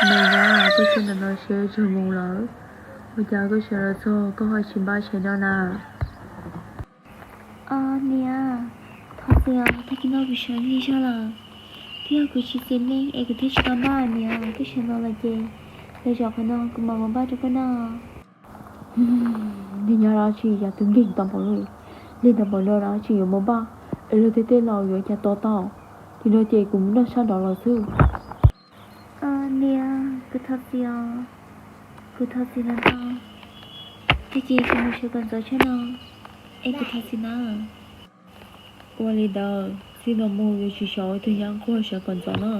Me nyab, koj tseem ntawm no siab tsuag mus lawm, ua cas koj sawv los txog koj ho tsis npaj tshais no na? Os niam, thov txim os, tag kis no kuv sawv lig zog lawm, thiab kuv tsis txom nyem es kuv thiaj tsis tau npaj niam, koj sawv ntawd lawm ces los zaum qhov no kuv mam mus npaj rau koj noj. Niag nyab dab tsi yam twb nkeeg tau npaum li, nkeeg tau npaum no dab tsi yuav mus npaj, es luag tej tej laus yuav cas tos tau. Nim no ces kuv mus noj sab nraud los xwb. Niam, kuv thov txim os, kuv thov txim ntau ntau, tag kis kuv mus sawv kom ntxov tshaj no, es kuv thov txim na. Ua li ntawd txij no mus yuav tsis xyaum ib tug nyab nquag sawv kom ntxov na.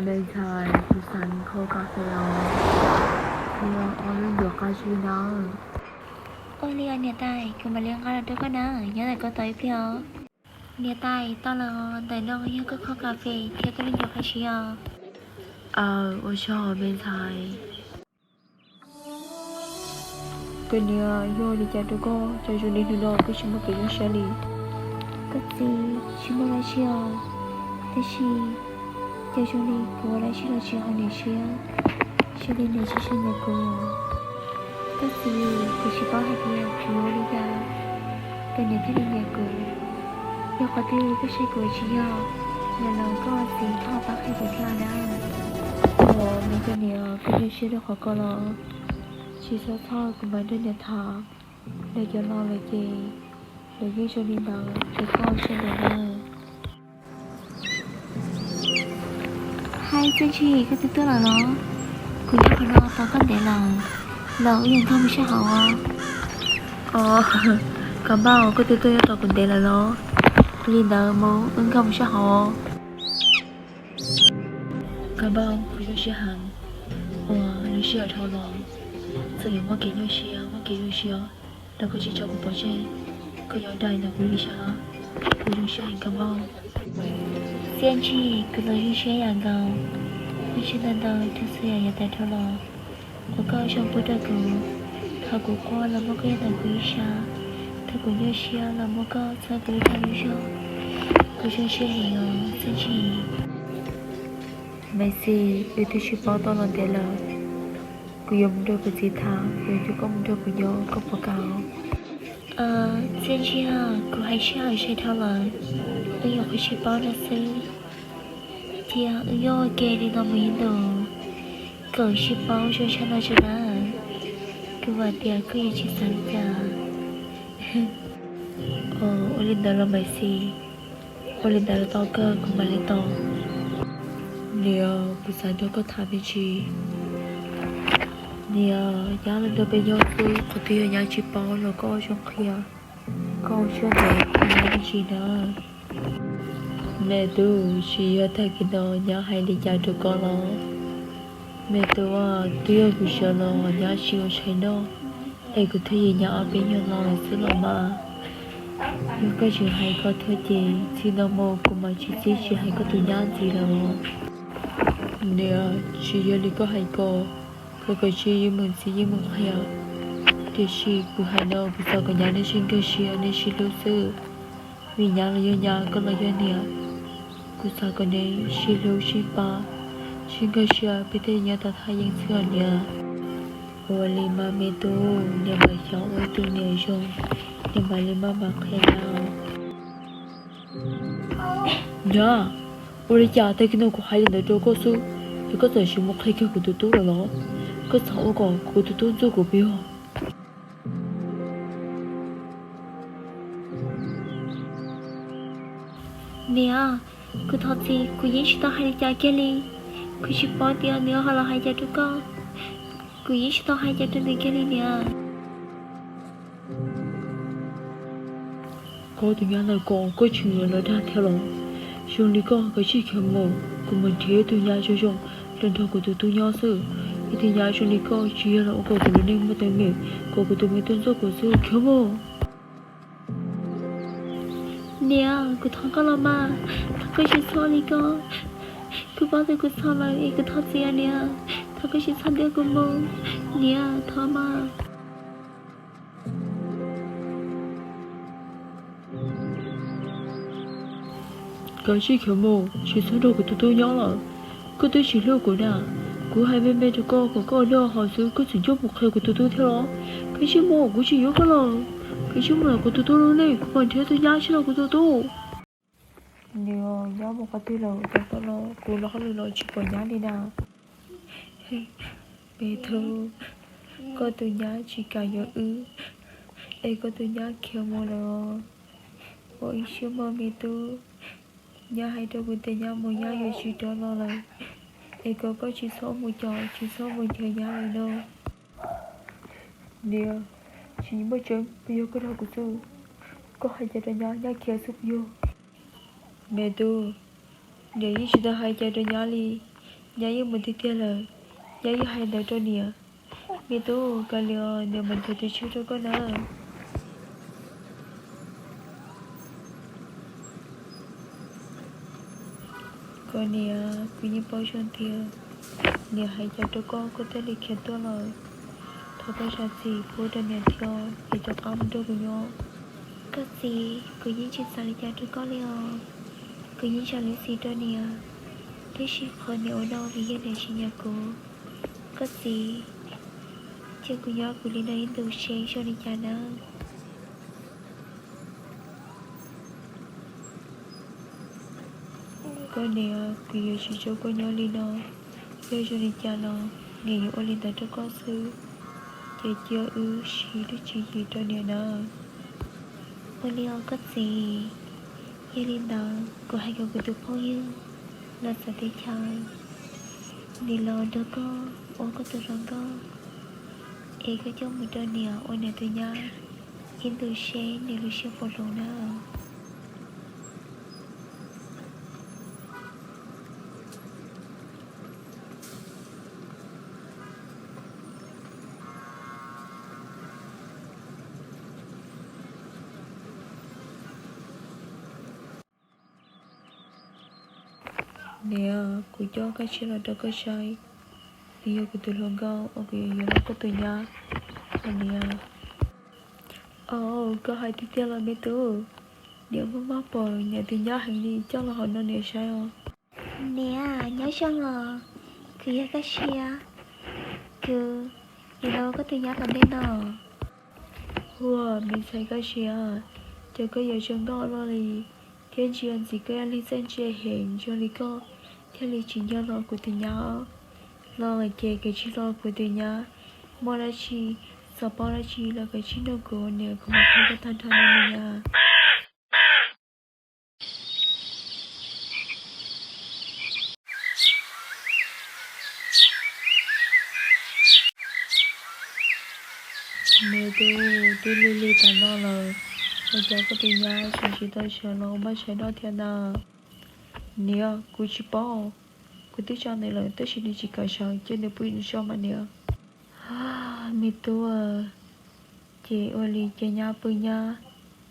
Me ntxhais, kuv xav mus kho kas fes os, thiab ob lub ncuav qab zib na. Ua li os niam tais, kuv mam li nqa los rau koj na, nyob ntawm koj tos ib pliag os. Niam tais, tau lawm os, ntawm no yog koj khob kas fes thiab koj lub ncuav qab zib os. Aw, ua tsaug me ntxhais. Koj niam, yog ua li cas rau koj, cas zoo li hnub no koj tsis muaj kev zoo siab li? Koj txiv, tsis muaj dab tsi os, tab sis cas zoo li kuv ua dab tsi los tsis haum nws siab, zoo li nws tsis tshua nyiam kuv. Koj txiv, kuv tsis paub hais tias kuv yuav ua li cas kom nws thiaj li nyiam kuv. Yog qhov twg koj saib kuv tsis yog lawm los koj txiv thov pab qhia kuv thiab na. Ua, me koj niam, koj zoo siab rau qhov ko los? Tsis txhob txhawj, kuv mam nrog niam tham. Lawv cov laus lawm ces lawv yeej zoo li ntawd, ces koj ua siab ntev nawb. Hais Txiaj Ntsig, koj twb tuaj lawm los? Kuv nyob qhov no tos koj ntev lawm, los wb yuav nkag mus sab hauv os. Os, Kab Npauj, koj twb tuaj nyob tos kuv ntev lawm los? Li ntawd mus wb nkag mus sab hauv os. Kab Npauj, kuv zoo siab heev uas lub sij hawm dhau los txawm yuav muaj kev nyuaj siab muaj kev zoo siab los koj tsis tso kuv pov tseg. Koj yuav dai ntawm kuv li sas, kuv zoo siab heev Kab Npauj. Txiaj Ntsig, kuv los zoo siab yam nkaus, zoo siab ntau ntau rau txhua yam yav tas dhau los uas koj zoo pub rau kuv. Thaum kuv quaj los muaj koj nyob ntawm kuv ib sab, thaum kuv nyuaj siab los muaj koj txhawb kuv ib tag lub zog. Kuv zoo siab heev os Txiaj Ntsig. Maiv Xis, wb twb sib paub tau los ntev lawm, kuv yuav mus nrog kuv txiv tham, kuv yuav coj koj mus nrog kuv nyob, koj puas kam? Txiaj Ntsig, kuv hais sij hawm sai dhau lawm, wb nyuam qhuav sib paub no xwb, cia wb yuav ua ke li no mus ib ntus, kom sib paub zoo tshaj no tso na. Kuv vam tias koj yuav tsis xav li cas. Ua li ntawd los Maiv Xis, ua li ntawd los tau kawg, kuv mam li tau. Niam, kuv xav nrog koj tham me ntsis. Niam, nyab los nrog peb nyob xwb, qhov twg yog nyab tsis paub los koj ua zoo qhia, koj ua siab ntev, kuv yuav me ntsis na. Me tub, tsis yog tag kis no nyab hais li cas rau koj los? Me tub, twb yog kuv sawv los nyab tsis ua tshais noj, es kuv thiaj yeem nyab ob peb nyuag lo lawm xwb los mas. Yog koj tseem hais koj thuam ces txij no mus kuv mam tsis txib tsis hais koj tus nyab ntxiv lawm os. Niam, tsis yog li koj hais ko, koj kav tsij yeej mus txib yeej mus qhia. Tiam sis kuv hais no kuv xav kom nyab nej sib nkag siab nej sib hlub xwb. Vim nyab los yog nyab, koj los yog niam, kuv xav kom nej sib hlub sib pab, sib nkag siab peb thiaj nyob tau thaj yeeb xwb os niam. Ua li mas me tub, niam mam xyaum ua ib tug niam zoo, niam mam li maj mam qhia nyab. Niam, ua li cas tag kis no kuv hais li ntawd rau koj xwb, es koj txawm sim mus qhia kiag kuv tus tub lawm los? Koj xav ua kom kuv tus tub ntxub kuv puas yog? Niam, kuv thov txim, kuv yeej tsis tau hais li cas kiag li. Kuv tsis paub tias nws ho los hais cas rau koj. Kuv yeej tsis tau hais cas rau nws kiag li niam. Koj tus nyab ntawm ko, koj tseem yuav los dag thiab los? Zoo li koj kav tsij khiav mus, kuv mus nrhiav tus nyab zoo zoo los nrog kuv tus tub nyob xwb. Ib tug nyab zoo li koj tsis yog los ua kom kuv lub neej muaj teeb meem, kom kuv tus me tub ntxub kuv xwb, khiav mus. Niam, kuv thov koj los mas, thov koj tsis txhob li ko. Kuv paub tias kuv txhaum lawm es kuv thov txim niam, thov koj tsis txhob ntiab kuv mus niam, thov mas. Kav tsij khiav mus, tsis txhob nrog kuv tus tub nyob lawm. Koj twb tsis hlub kuv na. Kuv hais me me rau koj kom koj nrog haus xwb, koj tseem coj mus qhia kuv tus tub thiab los? Koj siab mos, kuv tsis yuav koj los. Koj siab mos, kuv tus tub lub neej, kuv mam nrhiav tus nyab tsis los kuv tus tub. Nws nyob mus qhov twg lawm, tam sim no kuv los hauj lwm los tsis pom nyab li na. Me tub, koj tus nyab tsis kam yuav wb, es koj tus nyab khiav mus lawm os. Ua ib siab mog me tub, nyab hais rau kuv tias nyab mus nyab yuav tsis rov los lawm, es kom koj tsis txhob mus caum, tsis txhob mus ncaim nyab lawm no. Niam, tsis muaj tseeb, puas yog koj dag kuv xwb? Koj hais cas rau nyab, nyab khiav xwb puas yog? Me tub, niam yeej tsis tau hais cas rau nyab li. Nyab yeej mus tiag tiag lawm, nyab yeej hais ntawd rau niam. Me tub, kav liam, niam mam nrhiav tus tshiab rau koj na. Koj niam, kuv yeej paub zoo tias niam hais cas rau koj, koj thiaj li khiav tuaj lawm. Thov koj zam txim pub rau niam thiab, es rov qab mus nrog kuv nyob. Koj txiv, kuv yeej tsis xav li cas rau koj li os. Kuv yeej zam lub txim rau niam, tiam sis qhov niam ua no vim yog niam tsis nyiam kuv. Koj txiv, cia kuv nyob kuv li no ib ntus seb zoo li cas nawb. Koj niam, kuv yuav tsis tso koj nyob li no. Yog zoo li cas los niam yuav ua li ntawd rau koj xwb. Ces cia wb sib twv tswv yim rau niam nawb. Ua li os koj txiv. Yog li ntawd kuv hais kom kuv tus phooj ywg los txawv teb chaws, nws los nrog koj ua koj tus hluas nkauj, es koj coj mus rau niam ua niam tus nyab ib ntus seb niam lub siab puas hloov nawb. Niam, kuv coj Kab Sia los rau koj saib. Nws yog kuv tus hluas nkauj uas kuv yuav yuav los koj tus nyab. Niam. Au, koj hais tiag tiag los me tub? Niam maj maj pom niam tus nyab heev li, coj los hauv no niam saib os. Niam, nyob zoo os. Kuv yog Kab Sia. Kuv yuav los ua koj tus nyab tom ntej no. Ua, me ntxhais Kab Sia, cas koj yuav zoo nkauj luaj li, thiab ntsia ntxim koj yog leej txawj ntse heev zoo li koj, thiaj li tsim nyog los kuv tus nyab. Los lawm ces koj tsis los kuv tus nyab, muaj dab tsi xav paub dab tsi los koj tsis nug kuv, niam kuv mam qhia koj tag nrho no me nyab. Me tub, twb lig lig tas noj lawm, ua cas koj tus nyab tseem tsis tau sawv los ua maj sawv noj thiab na? Niam, kuv tsis paub, kuv twb tsa nws lawm tab sis nws tsis kam sawv, cia nws pw nws so mas niam. Me tub, ces ua li ces nyab pw nyab,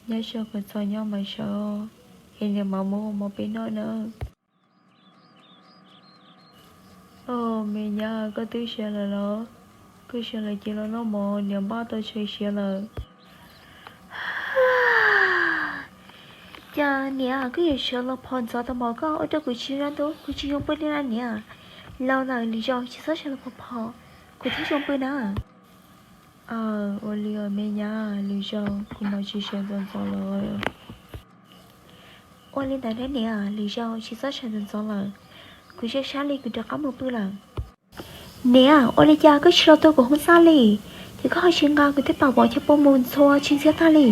nyab so kom txog nyab mam sawv, es niam mam muab ua mov peb noj nawb. Au, me nyab, koj twb sawv lawm los? Koj sawv lawm ces los noj mov, niam npaj tau tshav siav lawm. Cas niam, koj yuav sawv los phom ntxov tau mov koj ua rau kuv tsis zoo ntub, kuv tsis zoo pw li na niam. Laus lawm lwm zaus tsis txhob sawv los phom phom, kuv thiaj zoo pw na. Aw, ua li os me nyab, lwm zaus kuv mam tsis sawv ntxov ntxov lawm. Ua li ntawd na niam, lwm zaus tsis txhob sawv ntxov ntxov lawm, kuv sab sab li kuv rov qab mus pw lawm. Niam, ua li cas koj tsis los tua kuv hoob xab li? Ces koj ho tsis nqa kuv tej pam vov cov pua mus ntxhua tsis ntxhiab tag li.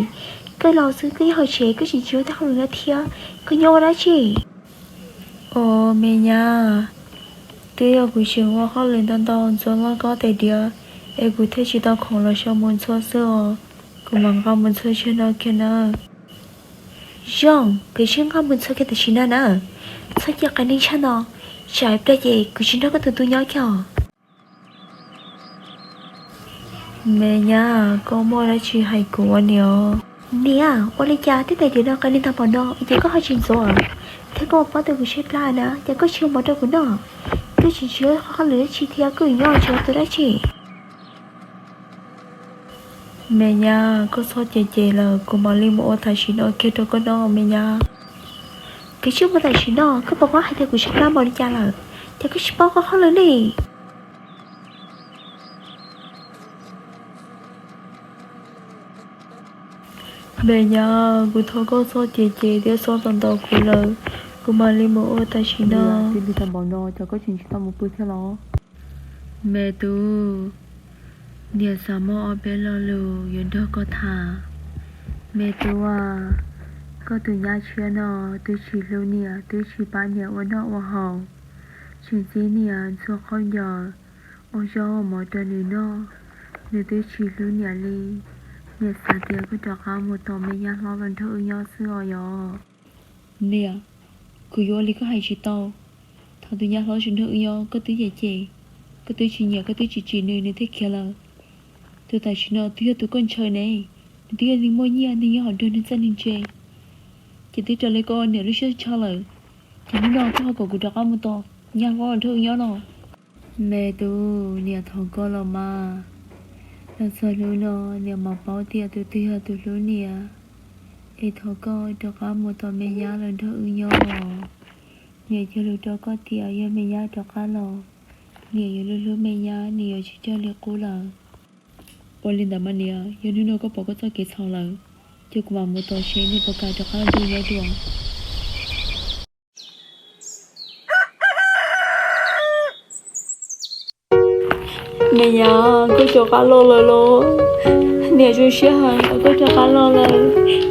Koj los xwb koj yeej hauv tsev, koj tseem tsis ua tej hauj lwm no thiab, koj nyob ua dab tsi? Au me nyab, twb yog kuv tseem ua hauj lwm ntau ntau ntxuav loj koj tes diav, es kuv thiaj tsis tau khoom los so mus ntxhua xwb os. Kuv mam nqa mus ntxhua zaum no kiag nawb. Zoo, koj sim nqa mus ntxhua kiag tam sim no na. Txhob cia qias neeg tshaj no, tsam ib pliag ces kuv tsis nrog koj tus tub nyob kiag os. Me nyab, koj muaj dab tsi hais kuv ua niam os. Niam, ua li cas twb tas dim no qias neeg tag npaum no ces koj ho tsis ntxuav, thiab koj ua pob tus kuv tshaib plab na, ces koj tsis ua mov rau kuv noj, koj tsis nrhiav hauj lwm dab tsi thiab koj yuav nyob tsis ua tus dab tsi. Me nyab, koj txhob cem cem lawm, kuv mam li mus ua tam sim no kiag rau koj noj me nyab. Koj tsis mus tam sim no, koj puas paub hais tias kuv tshaib plab npaum li cas lawm? Ces koj tsis paub qhov qhaub lawm ne. Me nyab, kuv thov koj txhob cem cem thiab txhob ntaus ntaus kuv lawm, kuv mam li mus ua tam sim no. Twb lig tau npaum no ces koj tseem tsis tau mus pw thiab los? Me tub, niam xav muaj ob peb lo lus yuav nrog koj tham. Me tub a, koj tus nyab tshiab no twb tsis hlub niam, twb tsis pab niam ua noj ua haus, tsis txib niam ntxhua khaub ncaws, ua zaub ua mov rau nws noj, nws twb tsis hlub niam li. Niam xav tias koj rov qab mus tos me nyab hlob los nrog wb nyob xwb os yom. Niam, kuv yuav ua li koj hais tsis tau. Thaum tus nyab hlob tsis nrog wb nyob koj twb cem cem, koj twb tsis nyiam, koj twb tsis tsim nws, nws thiaj khiav lawm. Tus tam sim no twb yog tus koj ntshaw ne, nws twb yog neeg muaj nyiaj, neeg nyob hauv nruab nws txaj nws ntse, ces twb raws li koj ua niam lub siab ntshaw lawm. Ces hnub no koj ho kom kuv rov qab mus tos nyab hlob los nrog wb nyob no. Me tub, niam thov koj los mas. Los txog hnub no niam mam paub tias tus twg yog tus hlub niam. Es thov koj rov qab mus tos me nyab los nrog wb nyob os. Niam cog lus rau koj tias yog me nyab rov qab los, niam yuav hlub hlub me nyab, niam yuav tsis coj li qub lawm. Ua li ntawd mas niam, yog hnub no koj pom koj txoj kev txhaum lawm, ces kuv mam mus tos seb nws puas kam rov qab los nrog wb nyob dua. Me nyab, koj rov qab los lawm los? Niam zoo siab heev uas koj rov qab los lawm.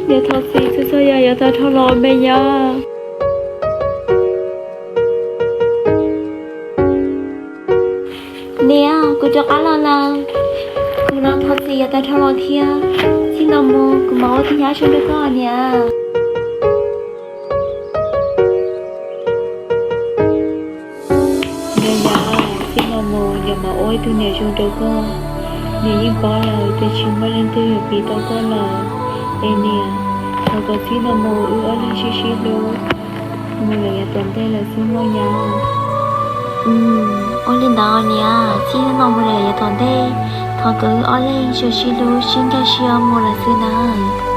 Niam thov txim txhua txhua yam yav tag dhau los me nyab. Niam, kuv rov qab los lawm. Kuv los thov txim yav tag dhau los thiab. Txij no mus kuv mam ua tus nyab zoo rau koj niam. Me nyab, txij no mus niam mam ua ib tug niam zoo rau koj. Niam yeej paub lawm tias tsis muaj leej twg yuav piv tau koj lawm. Es niam, thov kom txij no mus wb ob leeg sib sib hlub mus lawm yav tom ntej lawm xwb mog nyab. Ua li ntawd niam, txij no mus lawm yav tom ntej, thov kom wb ob leeg sib sib hlub sib nkag siab mus lawm xwb nawb.